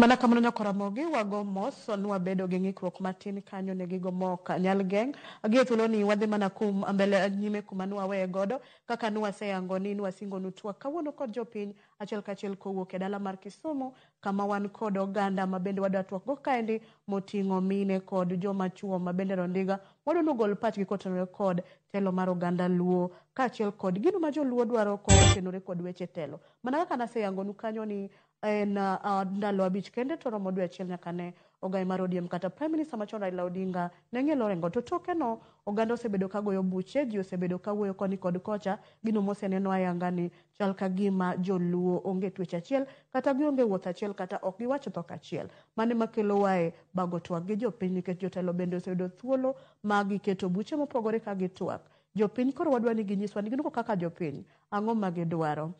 Mana kamano nyakoramogi wago mos nwabedo gi ng'ikruok matin kanyo ne gigo mok nyal geng'. Gi e thuoloni wadhi mana kum mbele nyime kuma nwaweye godo kaka nwaseyango ni nwasingonu twak kawuono kod jopiny achiel kachiel kowuok e dala mar Kisumu kama wan kod oganda ma bende wadwa twak go kaendi moting'o mine kod joma chuo ma bende rondiga wadwa nogol pachgi kotenore kod telo mar oganda Luo kaachiel kod gino ma joluo dwaro kotenore kod weche telo. Mana kaka naseyangonu kanyo ni en ndalo 5 kende to romo dwe achiel nyaka ne ogai mar ODM kata Prime Minister machon Raila Odinga ne ng'ielo orengo. To toke no oganda osebedo ka goyo buche, ji osebedo ka wuoyo koni kod kocha, gino moseneno ayanga ni chal ka gima joluo onge twech achiel kata gionge wuoth achiel kata ok giwach dhok achiel. Mano ema kelo wae bago twak gi jopiny nikech jotelo bende oseyudo thuolo ma giketo buche mopogore ka gitwak. Jopiny koro wadwa ni ginyiswa ni gin kaka jopiny ang'o ma gidwaro.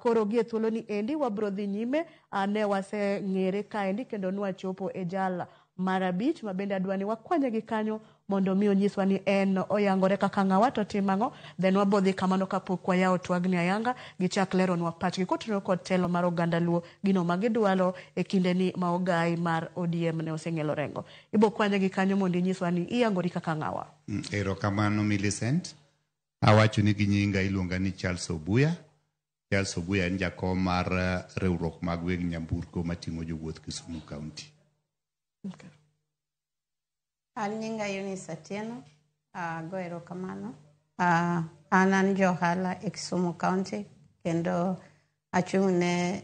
Koro gi e thuolo ni endi wabro dhi nyime, ne waseng'ere kaendi kendo nwachopo e jal mar 5 ma bende adwa ni wakwanye gi kanyo mondo mi onyiswa ni en oyangore kaka ng'awa to timo ang'o, then wabo dhi kamano kapok wayawo twagni ayanga gichak leronwa pachgi kotenore kod telo mar oganda Luo gino ma gidwaro e kinde ni ma ogai mar ODM ne oseng'elo orengo. Ibo kwanye gi kanyo mondo inyiswa ni iyangori kaka ng'awa. Erokamano Millicent. Awacho ni gi nyinga iluonga ni Charles Obuya. Charles Obuya en jakom mar riwruok mag weg nyamburko mating'o jowuoth Kisumu County. Okay. An nyinga Eunice Atieno, ago erokamano. An johala e Kisumu County kendo achung' ne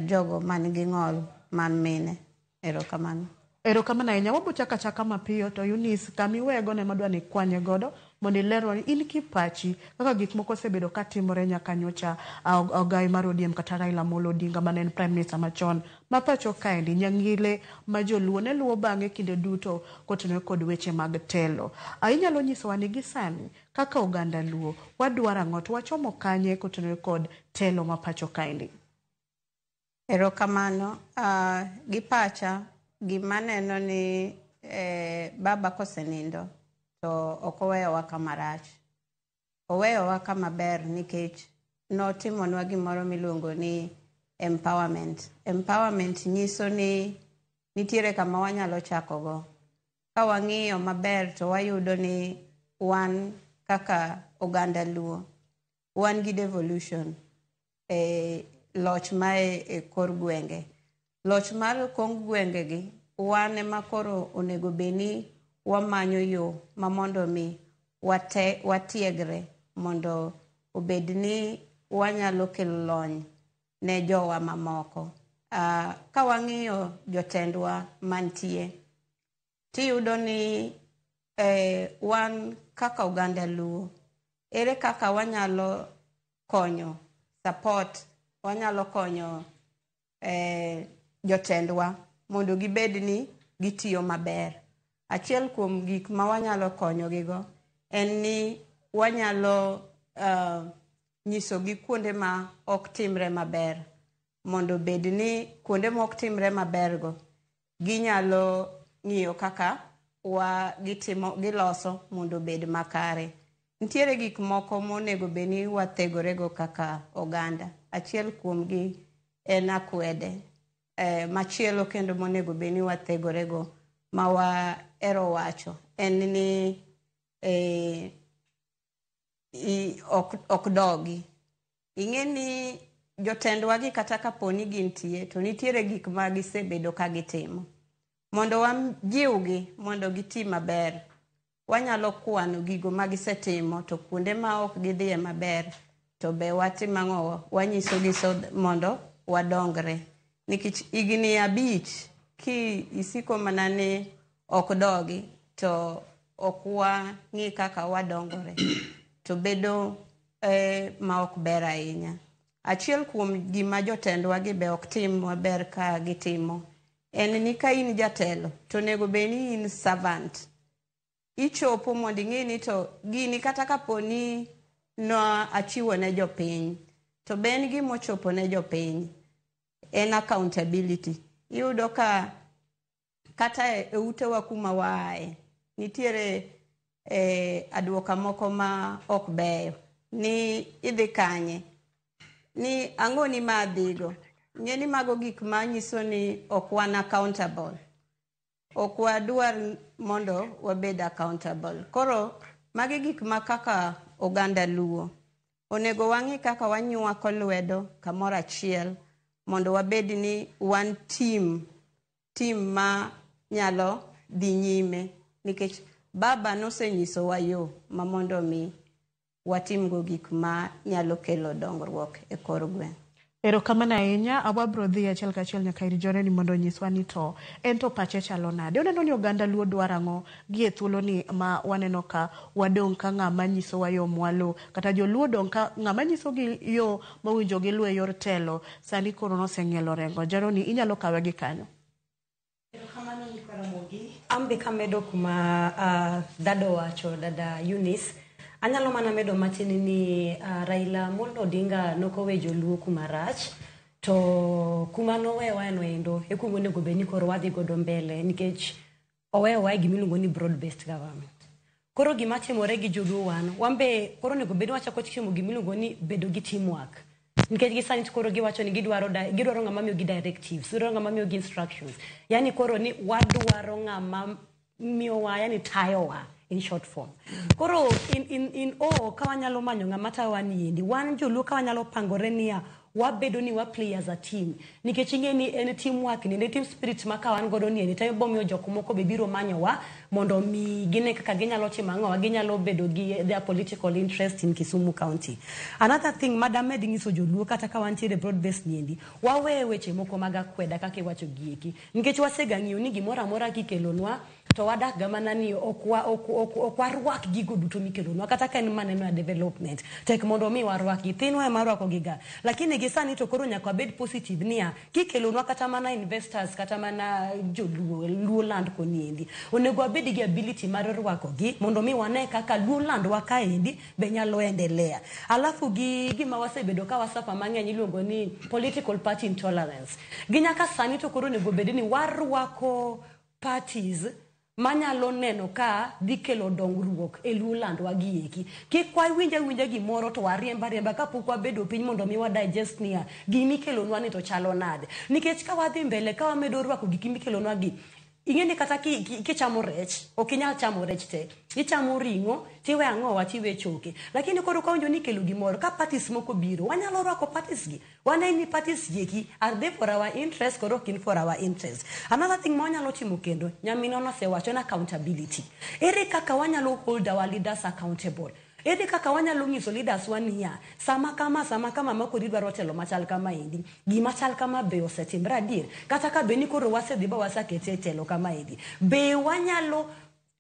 jogo man gi ng'ol man mine. Erokamano. Erokamano ahinya. Wabo chako achaka mapiyo to Eunice kama iweye gono ema adwa ni ikwanye godo mondo ilerwa ni in kipachi kaka gik moko osebedo katimore nyaka nyocha ogai mar ODM kata Raila Amolo Odinga mane en Prime Minister machon ma pacho kaendi nyang'ile ma joluo ne luwo bang'e kinde duto kotenore kod weche mag telo. Inyalo nyisowa ni gi sani kaka oganda Luo wadwaro ang'o to wachomo kanye kotenore kod telo ma pacho kaendi? Erokamano. Gi pacha gima neno ni baba kosenindo to ok oweyowa kama rach. Oweyowa kama ber nikech notimonwa gimoro miluongo ni empowerment. Empowerment nyiso ni nitiere kama wanyalo chakogo. Ka wang'iyo maber to wayudo ni wan kaka oganda Luo, wan gi devolution e loch ma e kor gwenge. Loch mar kor gwenge gi wan ema koro onego bed ni wamanyo yo ma mondo mi watiegre mondo obed ni wanyalo kelo lony ne jowa mamoko. Ka wang'iyo jotendwa mantie, tiyudo ni wan kaka oganda Luo, ere kaka wanyalo konyo support, wanyalo konyo jotendwa mondo gibed ni gitiyo maber. Achiel kuom gik ma wanyalo konyogigo en ni wanyalo nyisogi kuonde ma ok timre maber mondo bed ni kuonde ma ok timre maber go ginyalo ng'iyo kaka gitimo giloso mondo obed makare. Nitiere gik moko monego bed ni wathegorego kaka oganda. Achiel kuomgi en akwede. Machielo kendo monego bed ni wathegorego ma wahero wacho en ni ok dogi. Ing'e ni jotendwa gi kata kapo ni gintie to nitiere gik ma gisebedo ka gitimo. Mondo wajiwgi mondo giti maber, wanyalo kwano gigo ma gisetimo to kuonde ma ok gidhiye maber to be watimo ang'o? Wanyisogi mondo wadongre. Nikech higni 5 ki isiko mana ni ok dogi to ok wang'i kaka wadongore to bedo ma ok ber ahinya. Achiel kuom gima jotendwa gi be ok tim maber ka gitimo en ni ka in jatelo to onego bed ni in servant. Ichopo mondo ing'e ni to gini kata kapo ni no achiwo ne jopiny to be en gima ochopo ne jopiny. En accountability. Iyudo ka kata e utewa kuma waaye nitiere aduoka moko ma ok beyo ni idhi kanye ni ang'o ni ma adhigo. Ng'e ni mago gik manyiso ni ok wan accountable. Ok wadwar mondo wabed accountable. Koro magi gik ma kaka oganda Luo onego wang'i kaka wanywako lwedo kamoro achiel mondo wabed ni wan team ma nyalo dhi nyime, nikech baba nosenyisowa yo ma mondo mi watimgo gik ma nyalo kelo dongruok e kor gweng'. Erokamano ahinya. Wabro dhi achiel kachiel nyaka ir Joreni mondo onyiswa ni to en to pache chalo nade. Oneno ni oganda Luo dwaro ang'o gi e thuoloni ma waneno ka wadong' ka ng'ama nyisowa yo mwalo, kata joluo dong' ka ng'ama nyisogi yo mowinjo giluw e yor telo sani koro noseng'ielo rengo. Joreni, inyalo kawe gi kanyo. Erokamano nyikwa Ramogi. An be kamedo kuma dada owacho, dada Eunice, anyalo mana medo matin ni Raila Amolo Odinga nokowe joluo kuma rach, to kuma nowewa no endo e kuma onego bed ni koro wadhi godo mbele, nikech oweyowa e gimiluongo ni broad based government. Koro gima timore gi joluo wan be koro onego bed ni wachako timo gimiluongo ni bedo gi teamwork. Nikech gi sani to koro giwacho ni gidwaro ng'ama miyogi directives, gidwaro ng'ama miyogi instructions. Yani koro ni wadwaro ng'ama miyowa, yani tayowa in short form. Koro in all, ka wanyalo manyo ng'ama tayowa ni endi, wan joluo ka wanyalo pangore niya, wabedo ni wa play as a team. Nikech ing'e ni en teamwork ni, en team spirit ma ka wan godo ni endi, to bomiyo jok moko be biro manyowa mondo mi gine kaka ginyalo timo ang'owa, ginyalo bedo gi their political interest in Kisumu County. Another thing madamed nyiso joluo kata ka wantiere broad based ni endi, wawe weche moko mag akweda kaka iwacho gieki. Nikech wasega ng'iyo ni gimoro amora kikelonwa, to wadak ga mana ni ok warwak gigo duto mikelonwa, kata ka en maneno ya development tek mondo mi warwak gi thinwa ema rwako giga, lakini gi sani to koro nyaka wabed positive niya kikelonwa kata mana investors kata mana joluo Luo land koni endi, onego wabed gi ability mar rwako gi mondo mi wane kaka Luo land wa kaendi be nyalo endelea. Alafu gi gima wasebedo ka wasafa mang'eny iluongo ni political party intolerance, gi nyaka sani to koro onego bed ni warwako parties manyalo neno ka dhi kelo dongruok e Luo land wa gi eki. Kik wawinj awinja gimoro to wariemb ariemba kapok wabedo piny mondo mi wa digest niya gimikelonwa ni to chalo nade. Nikech ka wadhi mbele ka wamedo rwako gik mikelonwa gi, ing'e ni kata kichamo rech, ok inyal chamo rech te. Ichamo ring'o, tiwe ang'owa, tiwe choke. Lakini koro ka winjo ni ikelo gimoro, ka parties moko biro, wanyalo rwako parties gi. Wane ni parties gi eki, are they for our interest or ok gin for our interest? Another thing ma wanyalo timo kendo, nyaminwa nosewacho en accountability. Ere kaka wanyalo hold our leaders accountable? Ere kaka wanyalo nyiso leaders wa niya, sama kama ma koro idwaro telo machal kama endi, gima chal kama be osetimre adier? Kata ka be ni koro wasedhi ba wasekete e telo kama endi, be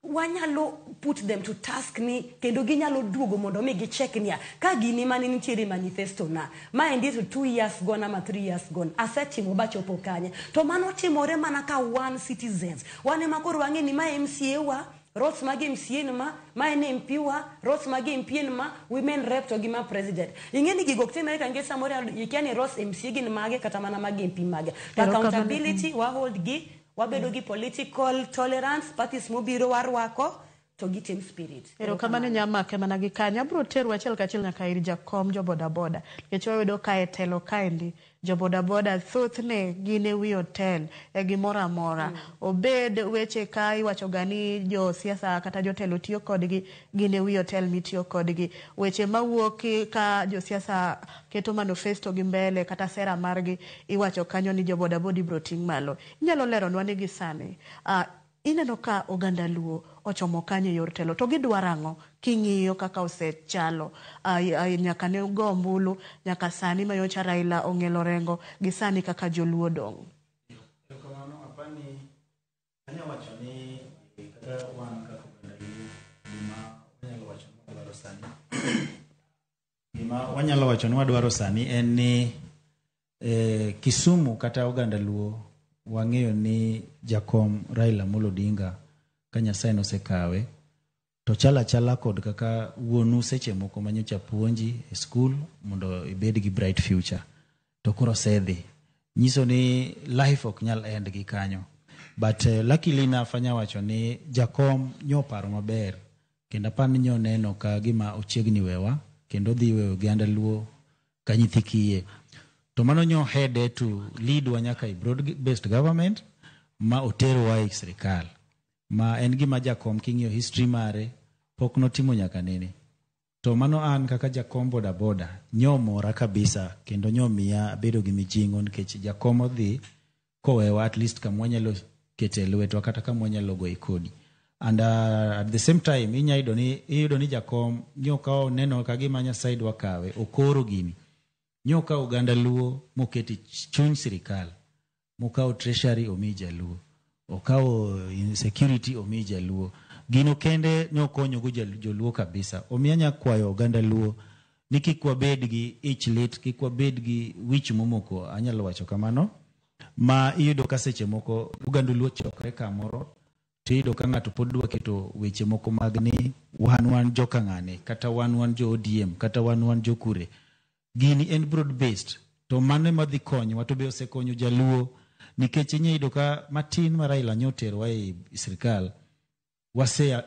wanyalo put them to task ni kendo ginyalo duogo mondo mi gicheck niya ka gini mane nitiere manifesto na maendi to 2 years gone ama 3 years gone asetimo bachopo kanye? To mano timore mana ka wan citizens wan ema koro wang'e ni ma MCA wa, roles mag MCA ni ma en MP wa, roles mag MP en ma, women rep to gi ma president. Ing'e ni gigo ok timre ka, nikech samoro ikia ni roles MCA gin mage kata mana mag MP mage. To Erokamano. accountability wa hold gi, wabedo gi political tolerance, parties mobiro warwako to gi team spirit. Erokamano nyamake mana gi kanyo. Abiro tero achiel kachiel nyaka ir jakom jo bodaboda. Nikech wayudo ka e telo kaendi, jo bodaboda thothne gin e wi otel e gimoro amora. Obed weche ka iwacho ga ni josiasa kata jotelo tiyo kodgi, gin e wi otel mitiyo kodgi. Weche mawuok ka josiasa keto manifesto gi mbele kata sera margi, iwacho kanyo ni jo bodaboda ibiro ting' malo. Inyalo leronwa ni gi sani, ineno ka oganda Luo ochomo kanye e yor telo to gidwaro ang'o king'iyo kaka osechalo nyaka ne go ombulu nyaka sani manyocha Raila ong'elo rengo gi sani kaka joluo dong'. Erokamano, apani anya wacho ni kaka wan kaka oganda Luo, gima wanyalo wacho ni wadwaro sani, gima wanyalo wacho ni wadwaro sani en ni Kisumu kata oganda Luo wang'eyo ni jakom Raila Amolo Odinga ka Nyasaye nosekawe to chalo achala kod kaka wuonu seche moko manyocha puonji e skul mondo ibed gi bright future, to koro osedhi nyiso ni life ok nyal end gi kanyo. But luckily enough anya wacho ni jakom nyoparo maber kendo apar ni nyoneno ka gima ochiegni wewa kendo dhi weyo oganda Luo ka nyithi kiye. To mano nyo head to lead wa nyaka e broad based government ma oterowa e sirikal. Ma en gima jakom king'iyo history mare pok notimo nyaka nene. To mano an kaka jakom boda boda nyomora kabisa kendo nyomiya abedo gi mijing'o nikech jakom odhi kowewa at least kama wanyalo kete lwetwa kata kama wanyalo goye kodi. And at the same time inya yudo ni iyudo ni jakom nyoka oneno ka gima Nyasaye dwa kawe okoro gini. Nyoka oganda Luo moketi chuny sirikal. Mokawo treasury omi jaluo. Okawo security omi jaluo. Gino kende nyokonyo go joluo kabisa. Omiyo anya kwayo oganda Luo ni kik wabed gi ich lit, kik wabed gi wich momoko, anyalo wacho kamano. Ma iyudo ka seche moko oganda Luo chokre kamoro to iyudo ka ng'ato pod dwa keto weche moko mag ni wan wan joka ng'ane kata wan wan jo ODM kata wan wan jo kure. Gini en broad based to mano ema dhi konyowa to be osekonyo jaluo nikech inya yudo ka matin ma Raila nyoterowa e sirikal wase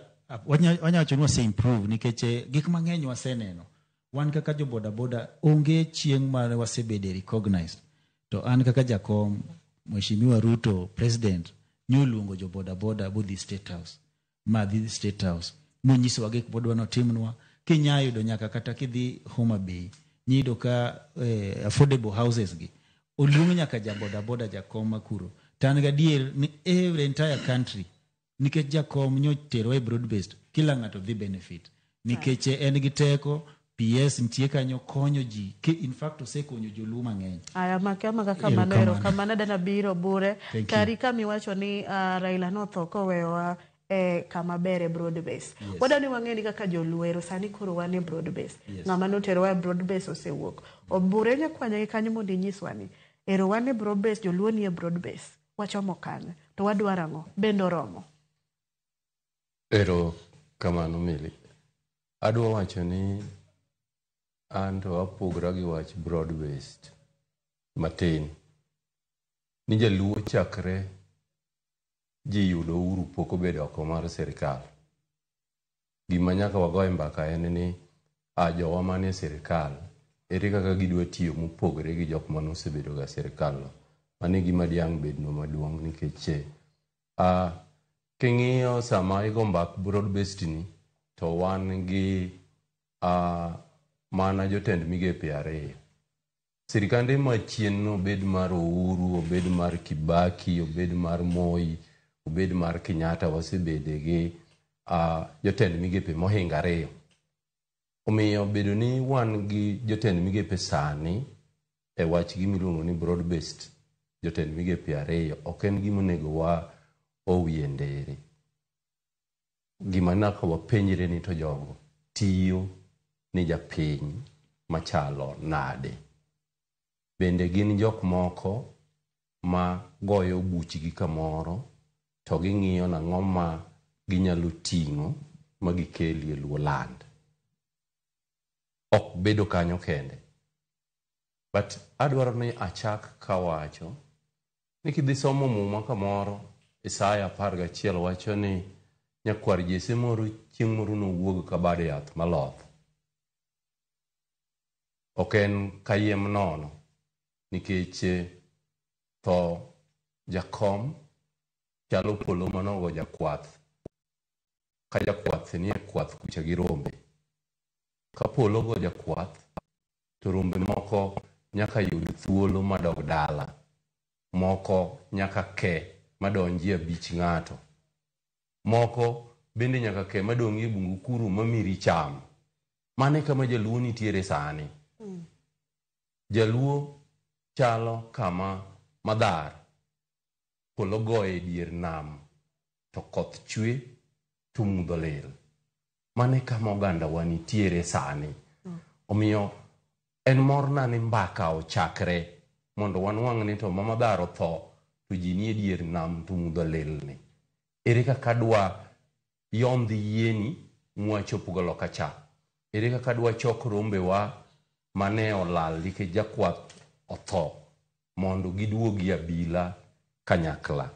wanya wacho ni wase improve nikech gik mang'eny waseneno. Wan kaka jo boda boda onge chieng' mane wasebede recognized. To an kaka jakom Mheshimiwa Ruto president nyoluongo jo boda boda bodhi State House ma dhi State House monyisowa gik modwa notimnwa. Kinya yudo nyaka kata kidhi Homa Bay nyiyudo ka affordable houses gi oluong nyaka ja boda boda jakom makuro. To an gadier ni every entire country nikech jakom nyoterowa e broad based kila ng'ato dhi benefit nikech en gi teko PS nitie kanyo konyo ji in fact osekonyo joluo mang'eny. Aya make amaka kamano erokamano dana biro bure. Kari kamiwacho ni Raila notho koweyowa e kama ber e broad base. Yes. Wadwa ni wang'e ni kaka joluo ero sani koro wan e broad base. Yes. Ng'ama noterowa e broad base osewuok. Obure nyakwanya gi kanyo mondo inyiswa ni ero wan e broad base, joluo ni e broad base. Wachomo kanye? To wadwaro ang'o? Bende oromo? Ero kamano Mili. Adwa wacho ni an to apogra gi wach broad based matin. Ni jaluo chakre ji yudo uhuru pok obedo oko mar sirikal. Gima nyaka wagoye mbaka en ni a jowa manie sirikal ere kaka gidwa tiyo mopogore gi jok mane osebedo ga e sirikal no. Mano e gima diang' bednwa maduong' nikech king'iyo sama igo mbak broad based ni to wan gi mana jotend migepe ariyo. Sirikande machien no obed mar Uhuru, obed mar Kibaki, obed mar Moi, obed mar Kenyatta, wasebede gi jotend migepe mohingo ariyo. Omiyo bedo ni wan gi jotend migepe sani e wach gima iluongo ni broad based jotend migepe ariyo ok en gima onego wa owie ndere. Gima nyaka wapenjre ni to jogo tiyo ni japiny machalo nade. Bende gin jok moko ma goyo buchgi kamoro to ging'iyo nang'o ma ginyalo ting'o ma gikelie Luo land. Ok bedo kanyo kende. But adwaro ni achak kawacho ni kidhi somo muma kamoro Isaya 11 wacho ni nyakwar Jesse moro chieng' moro nowuog ka bad yath maloth. Ok en kayiem nono nikech tho jakom chalo polo manogo jakwath. Ka jakwath nie kwath kucha gi rombe. Ka polo ogo jakwath to rombe moko nyaka yud thuolo madog dala. Moko nyaka ke madonji e abich ng'ato. Moko bende nyaka ke madong' e bungu kuro mamiri cham. Mano e kama jaluo nitiere sani. Jaluo chalo kama madhar polo goye e dier nam to koth chwe to mudho lil. Mano e kama oganda wa nitiere sani. Omiyo en morna ni mbaka ochakre mondo wanwang' ni to mama dhar otho to ji nie dier nam to mudho lil ni. Ere kaka dwa yondh yieni mwachopgo loka cha? Ere kaka dwa chok rombewa mane olal nikech jakwath otho mondo giduogi abila kanyakla?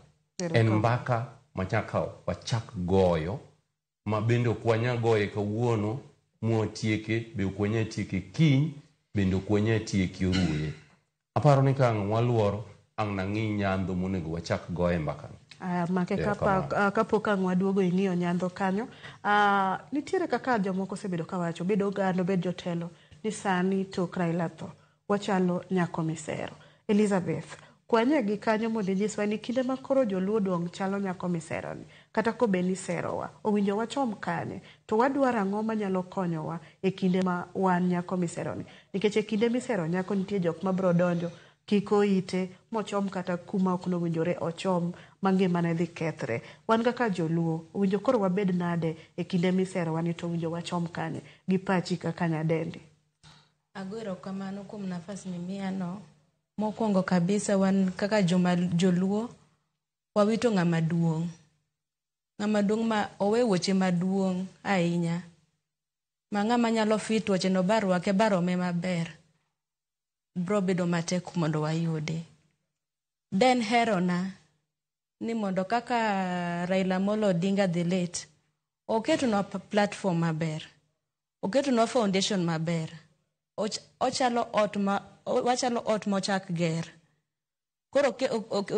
En mbaka manyaka wachak goyo ma bende ok wanyal goye kawuono mwatieke, be ok wanyal tieke kiny, bende ok wanyal tieke oruye. Aparo ni ka ang' waluoro, ang' nang'i nyandho monego wachak goye mbaka. Aya, make Erokamano. kapok ang' waduogo ing'iyo nyandho kanyo. Nitiere kaka jomoko osebedo kawacho, obed oganda, obed jotelo, ni sani tok Raila tho, wachalo nyako misero. Elizabeth, kwanye gi kanyo mondo inyiswa ni kinde ma koro joluo dong' chalo nyako misero ni, kata kobed ni serowa, owinjo wachom kanye, to wadwaro ang'o manyalo konyowa e kinde ma wan nyako misero ni. Nikech e kinde misero nyako nitie jok mabro donjo, kiko ite, mochom kata kuma ok nowinjore ochom, ma ngimane dhi kethre. Wan kaka joluo, owinjo koro wabed nade e kinde miserowa ni to owinjo wachom kanye gi pachi kaka nyadendi. Ago erokamano kuom nafas mimiyano. Mokwongo kabisa wan kaka joma joluo wawito ng'ama duong'. Ng'ama duong' ma owe weche maduong' ahinya. Ma ng'ama nyalo fit weche no barwake barome maber. Bro bedo matek mondo wayude. Den herona ni mondo kaka Raila Amolo Odinga the late oketonwa platform maber. Oketonwa foundation maber. Ochalo ot ma wachalo ot mochak ger. Koro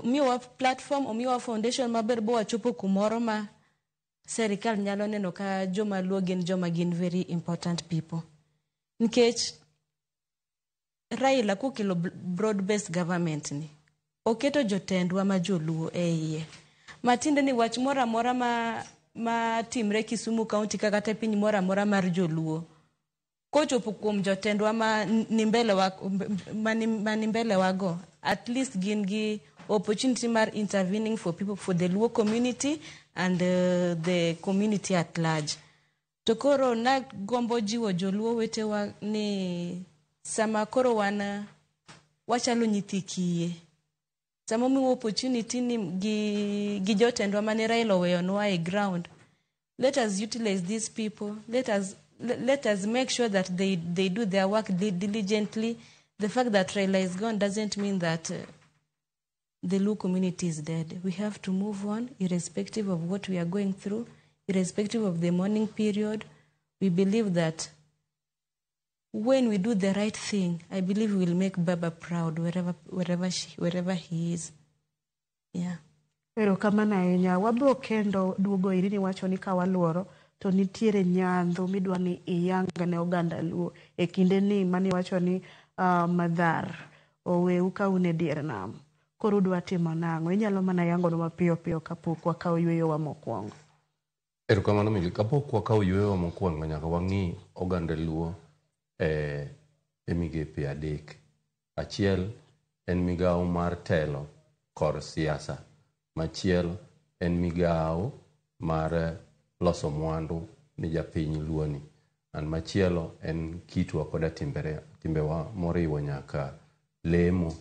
omiyowa platform, omiyowa foundation maber bo wachopo kumoro ma serikal nyalo neno ka joma luo gin joma gin very important people. Nikech Raila kokelo broad based government ni, oketo jotendwa ma joluo e iye. Matiende ni wach moro amora ma timre Kisumu County kata piny moro amora mar joluo, kochopo kuom jotendwa ma ni mbele wa, ma ni mbele wago, at least gin gi opportunity mar intervening for people, for the Luo community and the community at large. To koro nagombo jiwo joluo wetewa ni sama koro wan wachalo nyithi kiye, sama omiwa opportunity ni gi jotendwa mane Raila oweyonwa e ground, let us utilize these people. Let us make sure that they do their work diligently. The fact that Raila is gone doesn't mean that the Luo community is dead. We have to move on, irrespective of what we are going through, irrespective of the mourning period. We believe that when we do the right thing, I believe we will make Baba proud wherever he is. Yeah. Erokamano ahinya. Wabro kendo duogo iri niwacho ni ka waluoro to nitiere nyandho midwa ni iyang ne oganda luo e kinde ni maniwacho ni madhar oweu ka un e dier nam. Koro udwa timo nang'o? Inyalo mana yangonwa mapiyo piyo kapok wakawo yueyowa mokwongo. Erokamano Milly. Kapok wakawo yueyowa mokwongo, nyaka wang'i oganda luo e migepe adek. Achiel en migawo mar telo kor siasa. Machielo en migawo mar loso mwandu ni japiny luo ni. An machielo en kitwa koda timbewa moriwo nyaka lemo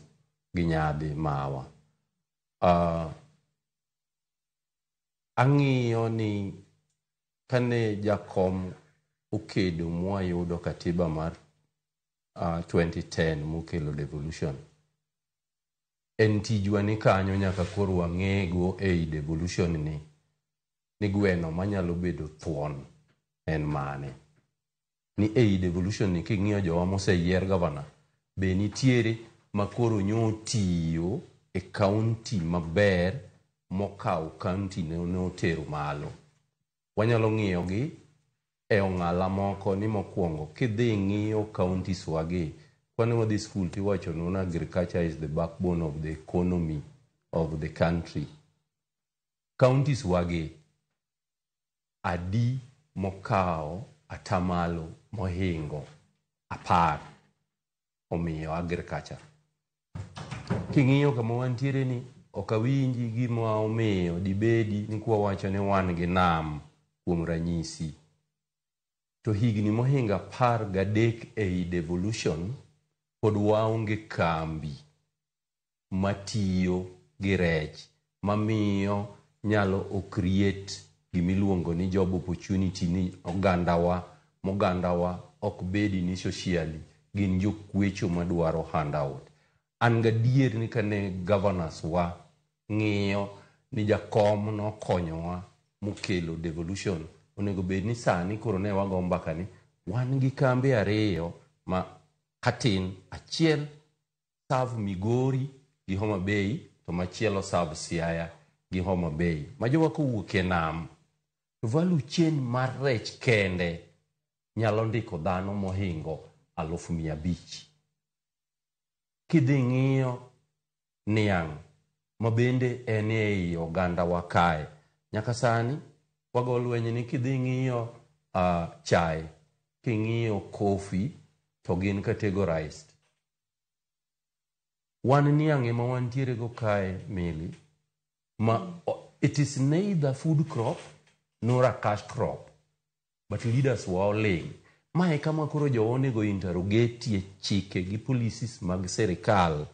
gi nyadhi mawa. Ang'iyo ni kane jakom okedo mwayudo katiba mar 2010 mokelo devolution, en tijwa ni kanyo nyaka koro wang'ego ei devolution ni gweno manyalo bedo thuon en mane. Ni ei devolution ni king'iyo jowa moseyier gavana, be nitiere makoro nyo tiyo e kaunti maber mokawo kaunti ne otero malo. Wanyalo ng'iyo gi e ong'ala moko ni mokwongo kidhi ng'iyo counties wagi kwane wadhi school tiwachonwa ni agriculture is the backbone of the economy of the country. Counties wagi adi mokawo atamalo mohingo 10 omiyo agriculture. King'iyo kama wantiere ni ok awinji gima omiyo dibedi ni kwawacho ni wan gi nam kuom ranyisi to higni mohingo 13 ei devolution pod waonge kambi matiyo gi rech mamiyo nyalo o create gimiluongo ni job opportunity ni ogandawa mogandawa ok bedi ni socially gin jokwecho madwaro handout. An gadier ni kane governors wa ng'iyo ni jakom nokonyowa mokelo devolution, onego bed ni sani koro ne wago mbaka ni wan gi kambe ariyo ma katin achiel. serve Migori gi Homa Bay to machielo serve Siaya gi Homa Bay. Ma jowa kowuok e nam to value chain mar rech kende nyalo ndiko dhano mohingo 500,000. Kidhi ng'iyo niang' ma bende en ei oganda wa kae, nyaka sani wago lweny ni kidhi ng'iyo chae, king'iyo coffee to gin categorized. Wan niang' ema wantiere go kae Mili, ma it is neither food crop nor a cash crop, but leaders wa oling'. Ma e kama koro jowa onego interrogate chike gi policies mag sirikal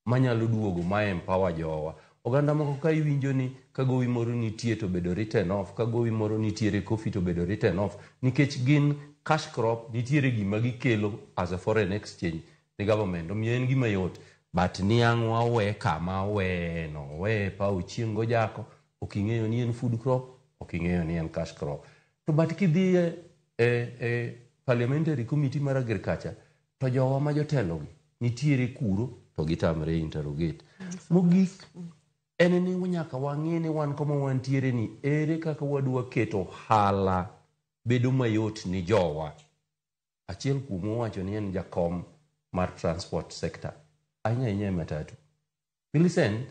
manyalo duogo ma empower jowa. Oganda moko ka iwinjo ni ka gowi moro nitie to bedo written off, ka gowi moro nitiere coffee to bedo written off, nikech gin cash crop, nitiere gima gikelo as a foreign exchange ni government. Omiyo en gima yot. But niang' wawe kama oweye no, oweye paw chieng' gojako, ok ing'eyo ni en food crop, ok ing'eyo ni en cash crop. To but kidhi e parliamentary committee mar agriculture, to jowa ma jotelo gi nitiere kuro to gitamre interrogate. Mogik en ni nyaka wang'e ni wan kama wantiere ni ere kaka wadwa keto ohala bedo mayot ni jowa. Achiel kuom owacho ni en jakom mar transport sector, ahinya ahinya e matatu. Millicent,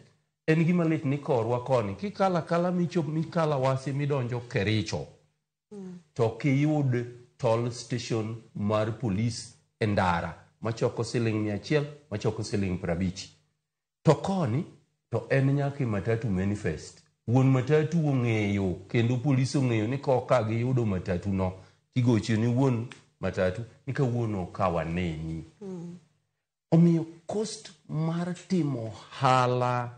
en gima lit ni korwa koni kikalo akala michop mikalo Awasi midonjo Kericho to kiyud toll station mar polis e ndara machoko siling 100, machoko siling 50. To koni to en nyaka e matatu manifest. Wuon matatu ong'eyo kendo polis ong'eyo ni koka giyudo matatu no tigocho ni wuon matatu ni kawuono ok waneni. Omiyo cost mar timo ohala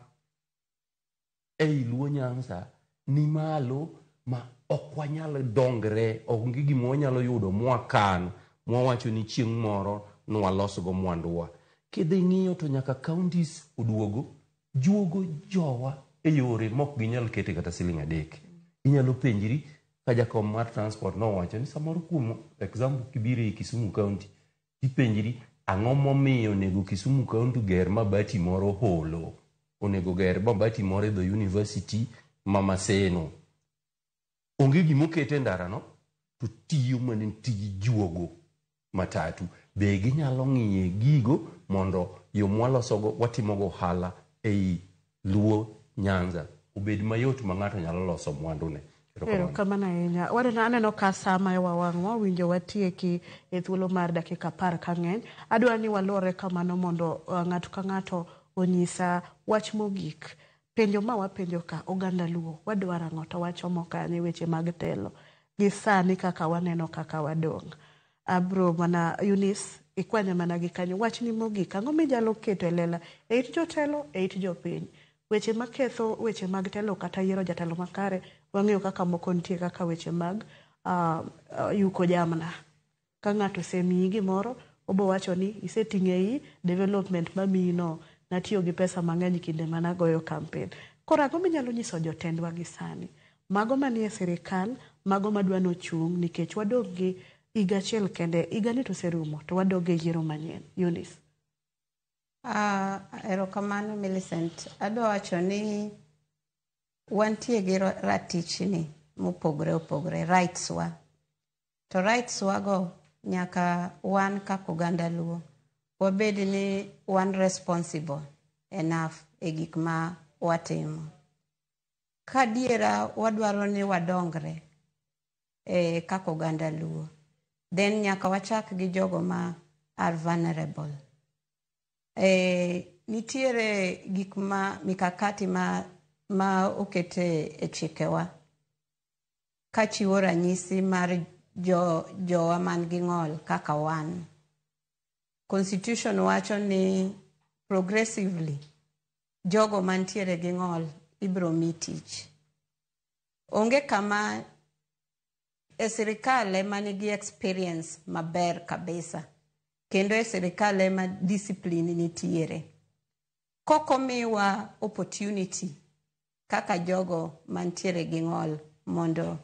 ei Luo Nyanza ni malo ma ok wanyal dongre, onge gima wanyalo yudo mwakan mwawacho ni chieng' moro nwalosgo mwanduwa. Kidhi ng'iyo to nyaka counties oduogo juogo jowa e yore mok ginyal kete kata siling 3. Inyalo penjri ka jakom mar transport nowacho ni samoro kuom example kibiro ei Kisumu County tipenjri ang'o momiyo onego Kisumu County ger mabati moro holo, onego ger mabati moro e dho university ma Maseno. Onge gimokete e ndara no to tiyo mana tij juogo matatu. Be ginyalo ng'iye gigo mondo yo mwalosogo watimogo ohala ei Luo Nyanza obed mayot ma ng'ato nyalo loso mwandune. Erokamano ahinya. Waneno aneno ka sa mayowa wang'wa winjo watieki e thuolo mar dakika 10 ka ng'eny. Adwa ni walore kamano mondo ng'ato ka ng'ato onyisa wach mogik. Penjo ma wapenjo ka oganda Luo wadwaro ang'o to wachomo kanye weche mag telo gi sani kaka waneno kaka wadong'. Abro mana Eunice ikwanya mana gi kanyo wachni mogik ang'o minyalo keto e lela e it jotelo e it jopiny weche maketho weche mag telo kata yiero jatelo makare wang'eyo kaka moko nitie kaka weche mag yuko jamna ka ng'ato osemiyi gimoro obo wacho ni iseting'o ei development mamiyi no natiyo gi pesa mang'eny kinde managoyo campaign. Koro ang'o minyalo nyiso jotendwa gi sani mago manie sirikal mago madwa nochung' nikech wadong' gi higa achiel kende higani to oserumo to wadog e yiero manyien. Eunice. Erokamano Millicent. Adwa wacho ni wantie gi ratichni mopogore opogore, rights wa. To rights wa go nyaka wan kaka oganda Luo wabed ni wan responsible enough e gik ma watimo. Ka adiera wadwaro ni wadongre e kaka oganda Luo, then nyaka wachak gi jogo ma are vulnerable. Nitiere gik ma mikakati ma okete e chikewa kachiwo ranyisi mar jowa man gi ng'ol kaka wan. Constitution wacho ni progressively jogo mantiere gi ng'ol ibiro mi tich. Onge kama e sirikal ema nigi experience maber kabisa kendo e sirikal ema discipline nitiere. Kokomiwa opportunity kaka jogo mantiere gi ng'ol mondo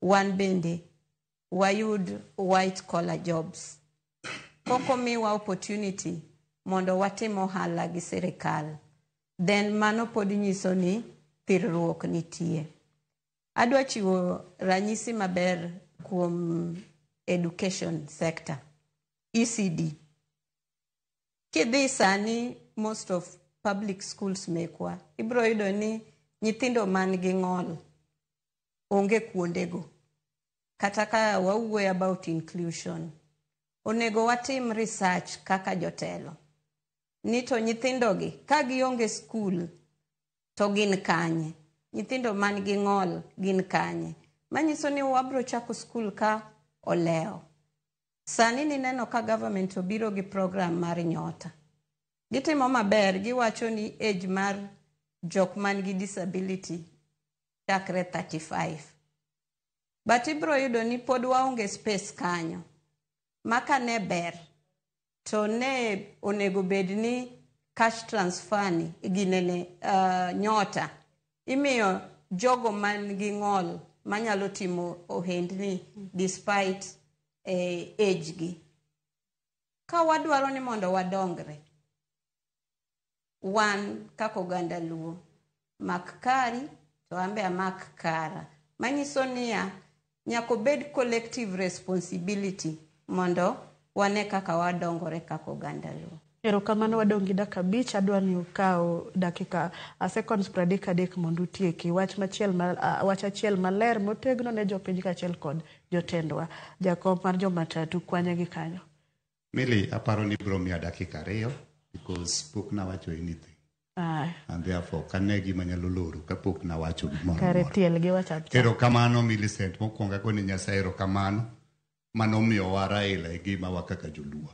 wan bende wayud white collar jobs. Kokomiwa opportunity mondo watim ohala gi sirikal, then mano pod nyiso ni thirruok nitie. Adwa chiwo ranyisi maber kuom education sector, ECD. Kidhi sani most of public schools mekwa, ibiro yudo ni nyithindo man gi ng'ol onge kuondego. Kata ka wawuoyo about inclusion, onego watim research kaka jotelo ni to nyithindogi ka gionge skul to gin kanye? Nyithindo man gi ng'ol gin kanye? Manyiso ni wabro chako skul ka olewo. Sani nineno ka government obiro gi program mar Nyota. Gitimo maber, giwacho ni age mar jok man gi disability chakre 35. But ibro yudo ni pod waonge space kanyo. Ma ka ne ber, to ne onego bed ni cash transfer ni ginene Nyota imiyo jogo man gi ng'ol manyalo timo ohendni despite age gi. Ka wadwaro ni mondo wadongre, wan kaka oganda Luo, mak kari to an be amak kara. Manyiso niya, nyaka obed collective responsibility mondo wane kaka wadongore kaka oganda Luo. Erokamano wadong' gi dakika 5 adwa ni ukaw dakika seconds 33 mondo utieki wach machiel wach achiel maler motegno ne jopiny kaachiel kod jotendwa. Jakom mar jomatatu kwanye gi kanyo. Milly, aparo ni ibiro miya dakika 2 because pok nawacho anything. And therefore kane gima nyalo loro kapok nawacho gimoro Kare amora. tiel gi wach achiel. Erokamano Millicent, mokwongo agone Nyasaye erokamano manomiyowa Raila e ngimawa kaka joluo.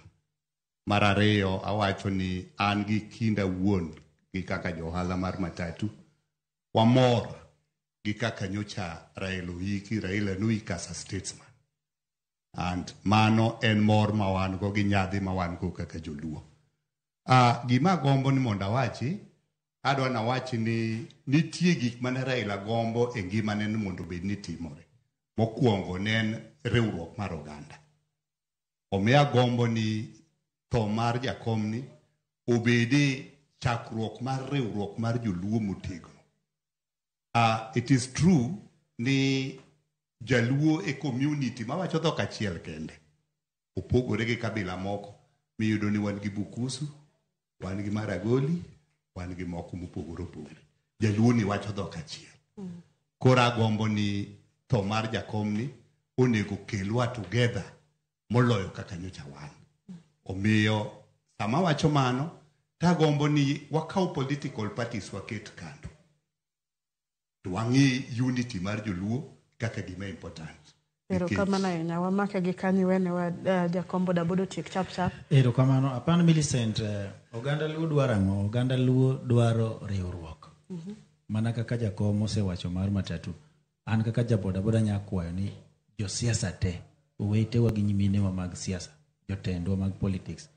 Mar ariyo awacho ni an gi kinda wuon gi kaka johala mar matatu wamor gi kaka nyocha Raila oiki, Raila noik as a statesman. And mano en mor ma wan go gi nyadhi ma wan go kaka joluo. Gima agombo ni mondo awachi, adwa nawachi ni nitie gik mane Raila gombo e ngimane ni mondo obed ni timore. Mokwongo ne en riwruok mar oganda. Omiyo agombo ni tho mar jakomni obede chakruok mar riwruok mar joluo motegno. It is true ni jaluo e community mawacho dhok achiel kende. Opogore gi kabila moko miyudo ni wan gi Bukusu, wan gi Maragoli, wan gi moko mopogore opogore. Jaluo ni wacho dhok achiel. Koro agombo ni tho mar jakomni onego kelwa together moloyo kaka nyocha wan. Omiyo sama wacho mano, tagombo ni wakaw political parties waket kando. To wang'i unity mar joluo kaka gima important. Erokamano ahinya. Wamake gi kanyo iwene wa jakom bodaboda otiek chap chap. Erokamano. Apani Millicent, oganda Luo dwaro ang'o? Oganda Luo dwaro riwruok. Mana kaka jakom osewacho mar matatu, an kaka jabodaboda anya kwayo ni josiasa te, owetewa gi nyiminewa mag siasa, jotendwa mag politics,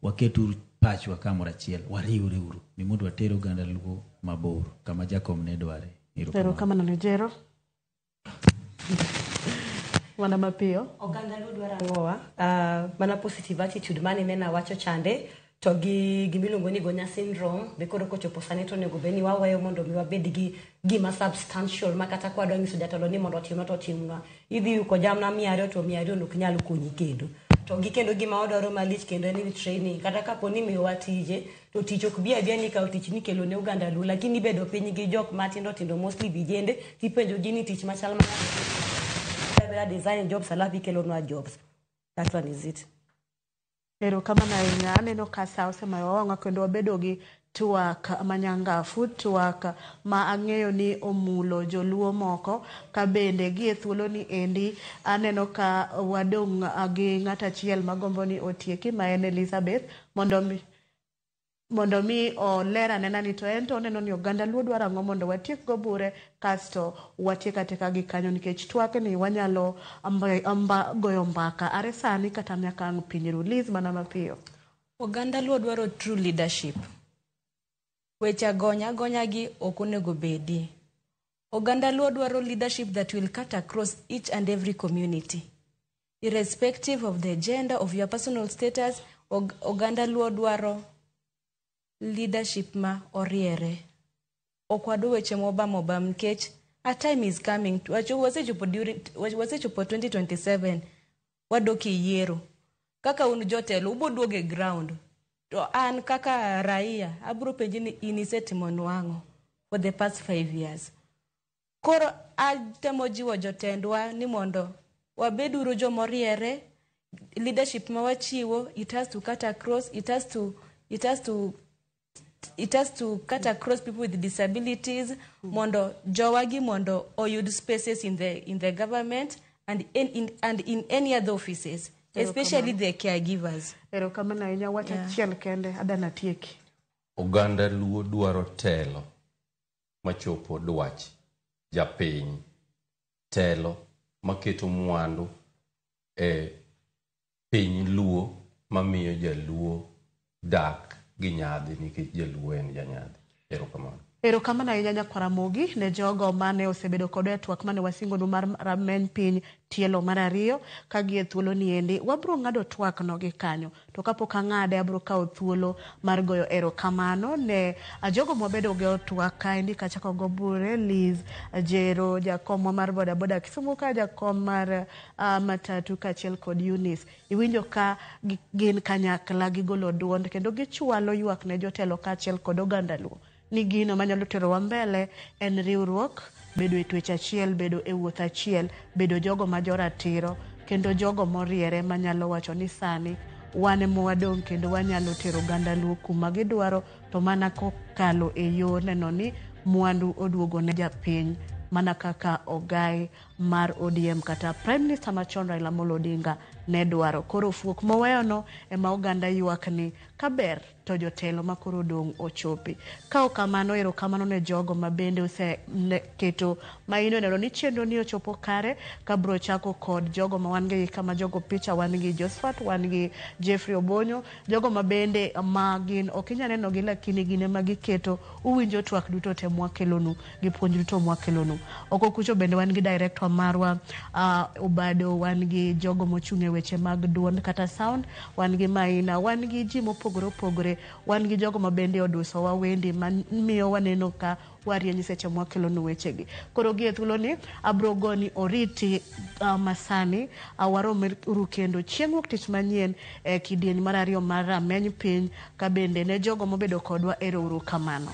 waketuru pachwa kamoro achiel, wariwreuru ni mondo water oganda Luo mabor kama jakom ne dware. Erokamano ne Jero. Mana mapiyo. Oganda Luo dwaro ang'owa? Mana positive attitude mane nena wacho chande to gi gimiluongo ni Gonya syndrome be koro kochopo sani to onego bed ni waweyo mondo mi wabed gi gima substantial ma kata kwa dwa nyiso jatelo ni mondo otimnwa to otimnwa. Idhi yuko jamna 200 to 200 ok nyal konyi kendo. To gi kendo gima wadwaro malich kendo en ni training. Kata kapo ni imiyowa tije, to tich ok bi abia ni ikawo tich nikelo ne oganda Luo, lakini ibedo piny gi jok matindo tindo mostly vijende tipenjo gi ni tich machal mana design jobs alafu ikelonwa jobs. That one is it. Erokamano ahinya. Aneno ka sa osemayo wang'wa kendo wabedo gi twak manyangafu, twak ma ang'eyo ni omulo joluo moko ka bende gi e thuolo ni endi aneno ka wadong' gi ng'at achiel magombo ni otieki ma en Elizabeth mondo mi oler anena ni to en to oneno ni oganda Luo dwaro ang'o mondo watiek go bure kasto watiek atieka gi kanyo nikech twak ni wanyalo goyo mbaka are sani kata nyaka ang' piny ru. Liz mana mapiyo. Oganda Luo dwaro true leadership. Weche agonya agonya gi ok onego bedi. Oganda Luo dwaro leadership that will cut across each and every community. Irrespective of the gender, of your personal status, Oganda Luo dwaro leadership ma oriere. Ok wadwa weche mobam obam nikech a time is coming. Wasechopo during wasechopo 2027 wadok e yiero. Kaka un jotelo ubo duogo e ground. To an kaka raia abiro penji ni in isetimo ang'o for the past 5 years. Koro atemo jiwo jotendwa ni mondo wabeduru jomoriere. Leadership ma wachiwo, it has to cut across, it has to cut across people with disabilities mondo jowagi mondo oyud spaces in the government and in any other offices, especially the caregivers. Erokamano ahinya. Wach achiel kende adana tieki. Oganda Luo dwaro telo machopo dwach japiny, telo maketo mwandu e piny Luo mamiyo jaluo dak gi nyadhi nikech jaluo en janyadhi. Erokamano. Erokamano ahinya nyakwaramogi ne jogo mane osebedo kodwa e twak mane wasingonu mar rameny piny tielo mar ariyo. Ka gi e thuolo ni endi wabro ng'ado twak no gi kanyo, to kapok ang'ade abro kawo thuolo mar goyo erokamano ne jogo mwabedo go twak kaendi, kachako go Bure Liz Jero, jakomwa mar bodaboda Kisumu ka, jakom mar matatu, kaachiel kod Eunice. Iwinjo ka gin kanyakla gigolo duond kendo gichwalo ywak ne jotelo kaachiel kod oganda Luo ni gino manyalo terowa mbele en riwruok, bedo e twech achiel, bedo e wuoth achiel, bedo jogo ma joratiro kendo jogo moriere manyalo wacho ni sani wan ema wadong' kendo wanyalo tero oganda Luo kuma gidwaro, to mana kokalo e yo neno ni mwandu oduogo ne japiny, mana kaka ogai mar ODM kata Prime Minister machon Raila Amolo Odinga ne dwaro. Koro fuok moweyono ema oganda ywak ni kaber to jotelo makoro odong' ochopi. Ka ok kamano, erokamano ne jogo ma bende oseketo maino neno ni chenro ni ochopo kare. Kabro chako kod jogo ma wan gi kama jogo picha, wan gi Josephat, wan gi Jeffrey Obonyo, jogo ma bende ma gin ok inyal neno gi lakini gin ema giketo uwinjo twak duto te mwakelonu gi puonj duto mwakelonu. Oko kucho bende wan gi director marwa Obado, wan gi jogo mochung' e weche mag duond kata sound, wan gi Maina, wan gi ji mopogore opogore, wan gi jogo ma bende odusowa wende mamiyo waneno ka warieny seche mwakelonu wechegi. Koro gi e thuoloni abro goni oriti masani warom uru kendo chieng' wuok tich manyien e kidieny mar ariyo mar rameny piny, ka bende ne jogo mobedo kodwa, ero uru kamano.